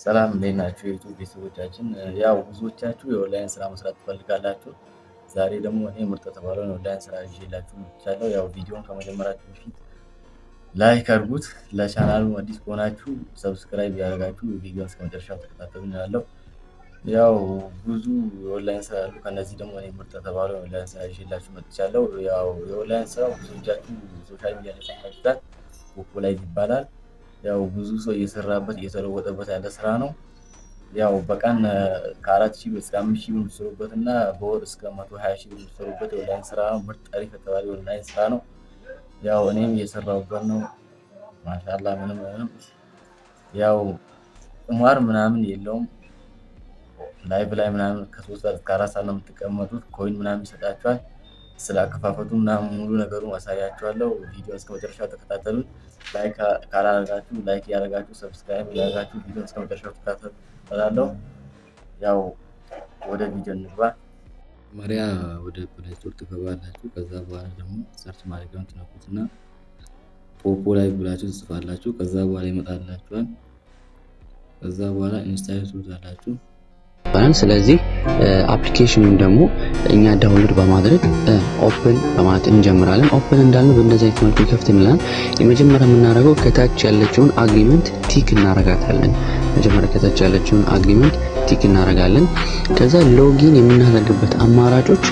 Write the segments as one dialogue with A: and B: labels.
A: ሰላም እንዴት ናችሁ? የ YouTube ቤተሰቦቻችን፣ ያው ብዙዎቻችሁ የኦንላይን ስራ መስራት ትፈልጋላችሁ። ዛሬ ደግሞ እኔ ምርጥ የተባለውን የኦንላይን ስራ ይዤላችሁ መጥቻለሁ። ያው ቪዲዮን ከመጀመራችሁ በፊት like አድርጉት። ለቻናሉ አዲስ ከሆናችሁ subscribe ያደርጋችሁ ቪዲዮን እስከ መጨረሻው ተከታተሉ እላለሁ። ያው ብዙ የኦንላይን ስራ አሉ። ከነዚህ ደግሞ እኔ ምርጥ የተባለው የኦንላይን ስራ ይዤላችሁ መጥቻለሁ። ያው የኦንላይን ስራው ብዙዎቻችሁ social media ላይ ሰምታችሁታል። Poppo Live ይባላል። ያው ብዙ ሰው እየሰራበት እየተለወጠበት ያለ ስራ ነው። ያው በቀን ከ4,000 እስከ 5,000 የምትሰሩበት እና በወር እስከ 120,000 የምትሰሩበት የኦንላይን ስራ ነው። ምርጥ አሪፍ የተባለ የኦንላይን ስራ ነው። ያው እኔም እየሰራሁበት ነው። ማሻላ ምንም ምንም ያው ቁማር ምናምን የለውም። Live ላይ ምናምን ከ3 ሰዓት እስከ 4 ሰዓት ነው የምትቀመጡት። Coin ምናምን ይሰጣችኋል። ስለ አከፋፈቱ ምናምን ሙሉ ነገሩ አሳያችኋለሁ። ቪዲዮ እስከ መጨረሻው ተከታተሉት። Like ካላደረጋችሁ like እያደረጋችሁ፣ subscribe እያደረጋችሁ ቪዲዮ እስከ መጨረሻው ተከታተሉ እላለሁ። ያው ወደ ቪዲዮ እንግባ። መጀመሪያ ወደ Play Store ትገባላችሁ። ከዛ በኋላ ደግሞ search ማድረጊያውን ትነኩትና Poppo Live ብላችሁ ትጽፋላችሁ። ከዛ በኋላ ይመጣላችኋል። ከዛ በኋላ install ትሉታላችሁ።
B: ስለዚህ application ኑን ደግሞ እኛ download በማድረግ open በማለት እንጀምራለን። Open እንዳልነው በእንደዚህ አይነት መልኩ ይከፍትልናል። የመጀመሪያ የምናደርገው ከታች ያለችውን agreement tick እናረጋታለን። መጀመሪያ ከታች ያለችውን agreement tick እናረጋለን። ከዛ login የምናደርግበት አማራጮች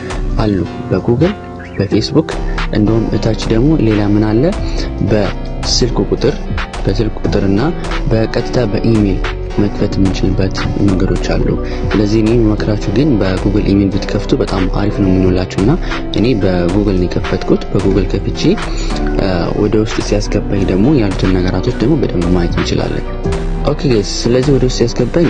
B: አሉ፣ በጉግል፣ በፌስቡክ፣ እንዲሁም እታች ደግሞ ሌላ ምን አለ፣ በስልክ ቁጥርና በቀጥታ በኢሜል መክፈት የምንችልበት መንገዶች አሉ። ስለዚህ እኔ የምመክራችሁ ግን በ Google email ብትከፍቱ በጣም አሪፍ ነው የሚሆንላችሁ እና እኔ በጉግል ነው የከፈትኩት። በጉግል ከፍቼ ወደ ውስጥ ሲያስገባኝ ደግሞ ያሉትን ነገራቶች ደግሞ በደንብ ማየት እንችላለን። Okay guys፣ ስለዚህ ወደ ውስጥ ሲያስገባኝ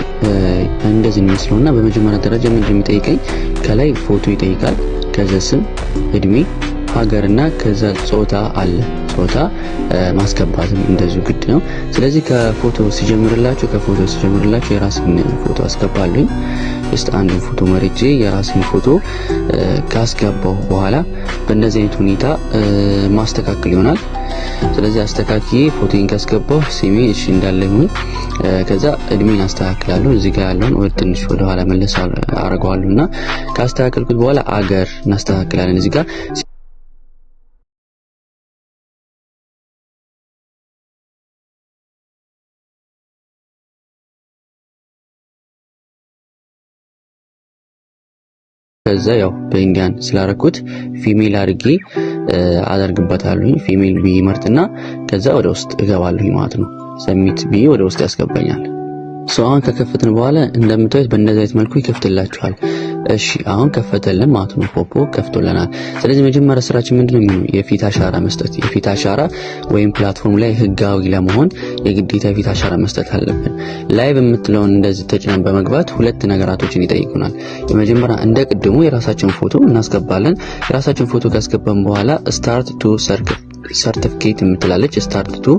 B: እንደዚህ የሚመስለውና በመጀመሪያ ደረጃ ምንድን የሚጠይቀኝ? ከላይ ፎቶ ይጠይቃል። ከዛ ስም፣ እድሜ፣ ሀገርና ከዛ ጾታ አለ። ጾታ ማስገባትም እንደዚሁ ግድ ነው። ስለዚህ ከፎቶ ሲጀምርላችሁ የራሴን ፎቶ አስገባለሁኝ። እስቲ አንዱን ፎቶ መርጬ የራሴን ፎቶ ካስገባሁ በኋላ በእንደዚህ አይነት ሁኔታ ማስተካከል ይሆናል። ስለዚህ አስተካክዬ ፎቶን ካስገባሁ ስሜ እሺ እንዳለ ይሁን። ከዛ እድሜን አስተካክላለሁ። እዚህ ጋር ያለውን ወደ ትንሽ ወደ ኋላ መለስ አደርገዋለሁ እና ካስተካከልኩት በኋላ አገር እናስተካክላለን እዚህ ጋር። ከዛ ያው በ Indian ስላረኩት female አድርጌ አደርግበታለሁኝ። Female ብዬ መርጥና ከዛ ወደ ውስጥ እገባለሁኝ ማለት ነው። Submit ብዬ ወደ ውስጥ ያስገባኛል። So አሁን ከከፈትን በኋላ እንደምታዩት በእንደዚህ አይነት መልኩ ይከፍትላችኋል። እሺ፣ አሁን ከፈተልን ማለት ነው። Poppo ከፍቶልናል። ስለዚህ መጀመሪያ ስራችን ምንድነው የሚሆነው? የፊት አሻራ መስጠት። የፊት አሻራ ወይም platform ላይ ህጋዊ ለመሆን የግዴታ የፊት አሻራ መስጠት አለብን። Live የምትለውን እንደዚህ ተጭነን በመግባት ሁለት ነገራቶችን ይጠይቁናል። የመጀመሪያ እንደ ቅድሙ የራሳችን ፎቶ እናስገባለን። የራሳችን ፎቶ ካስገባን በኋላ start to certificate የምትላለች፣ start to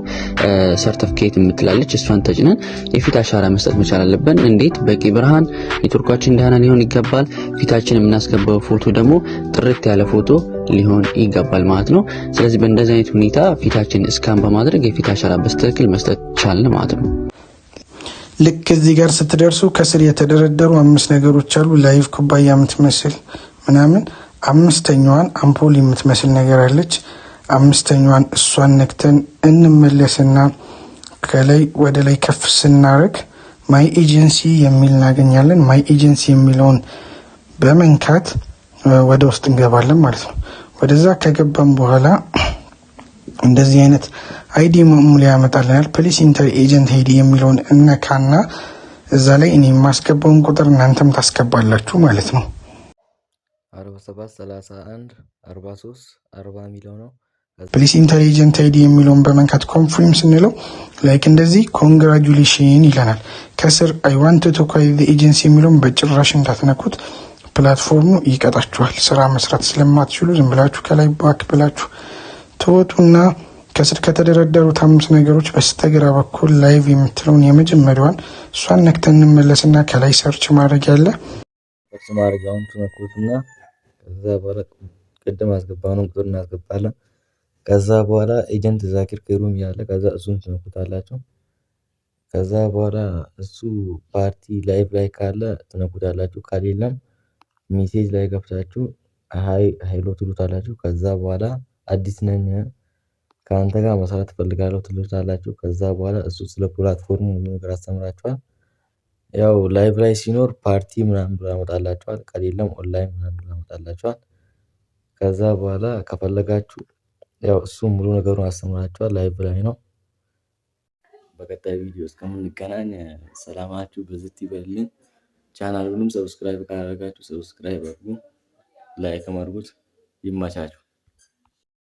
B: certificate የምትላለች፣ እሷን ተጭነን የፊት አሻራ መስጠት መቻል አለብን። እንዴት? በቂ ብርሃን፣ ኔትወርካችን ደህና ሊሆን ይገባል። ፊታችን የምናስገባው ፎቶ ደግሞ ጥርት ያለ ፎቶ ሊሆን ይገባል ማለት ነው። ስለዚህ በእንደዚህ አይነት ሁኔታ ፊታችን scan በማድረግ የፊት አሻራ በትክክል መስጠት ቻልን ማለት ነው።
C: ልክ እዚህ ጋር ስትደርሱ ከስር የተደረደሩ አምስት ነገሮች አሉ። Live ኩባያ የምትመስል ምናምን፣ አምስተኛዋን አምፖል የምትመስል ነገር አለች። አምስተኛዋን እሷን ነክተን እንመለስና ከላይ ወደ ላይ ከፍ ስናደርግ my agency የሚል እናገኛለን። My agency የሚለውን በመንካት ወደ ውስጥ እንገባለን ማለት ነው። ወደዛ ከገባን በኋላ እንደዚህ አይነት ID መሙያ ያመጣልናል። Please enter agent ID የሚለውን እነካና እዛ ላይ እኔ የማስገባውን ቁጥር እናንተም ታስገባላችሁ ማለት ነው።
A: 47 31 43 40 የሚለው ነው።
C: Please enter agent ID የሚለውን በመንካት confirm ስንለው like እንደዚህ congratulation ይለናል። ከስር I want to quit agency የሚለውን በጭራሽ እንዳትነኩት፣ platform ኡ ይቀጣችኋል። ስራ መስራት ስለማትችሉ ዝም ብላችሁ ከላይ back ብላችሁ ትወጡና ከስር ከተደረደሩት አምስት ነገሮች በስተግራ በኩል live የምትለውን የመጀመሪያዋን እሷን ነክተን እንመለስና ከላይ search ማድረግ ያለ
A: Search ማድረጊያውን ትነኩትና ከዛ በኋላ ቅድም ያስገባነውን ቁጥር እናስገባለን። ከዛ በኋላ agent ዛኪር ከሩም ያለ ከዛ እሱን ትነኩታላችሁ። ከዛ በኋላ እሱ party live ላይ ካለ ትነኩታላችሁ። ከሌለም message ላይ ገብታችሁ hi hello ትሉታላችሁ። ከዛ በኋላ አዲስ ነኝ ከአንተ ጋር መስራት እፈልጋለሁ ትሉታላችሁ። ከዛ በኋላ እሱ ስለ platform ኡ ሁሉ ነገር ያስተምራችኋል። ያው live ላይ ሲኖር ፓርቲ ምናምን ብሎ ያመጣላችኋል። ከሌለም ኦንላይን ምናምን ብሎ ያመጣላችኋል። ከዛ በኋላ ከፈለጋችሁ ያው እሱ ሙሉ ነገሩን አስተምራችኋል። live ላይ ነው። በቀጣይ ቪዲዮ እስከምንገናኝ ሰላማችሁ ብዝት ይበልልኝ። ቻናሉንም subscribe ካላደረጋችሁ subscribe አድርጉ፣ like ም አድርጉት። ይመቻችሁ።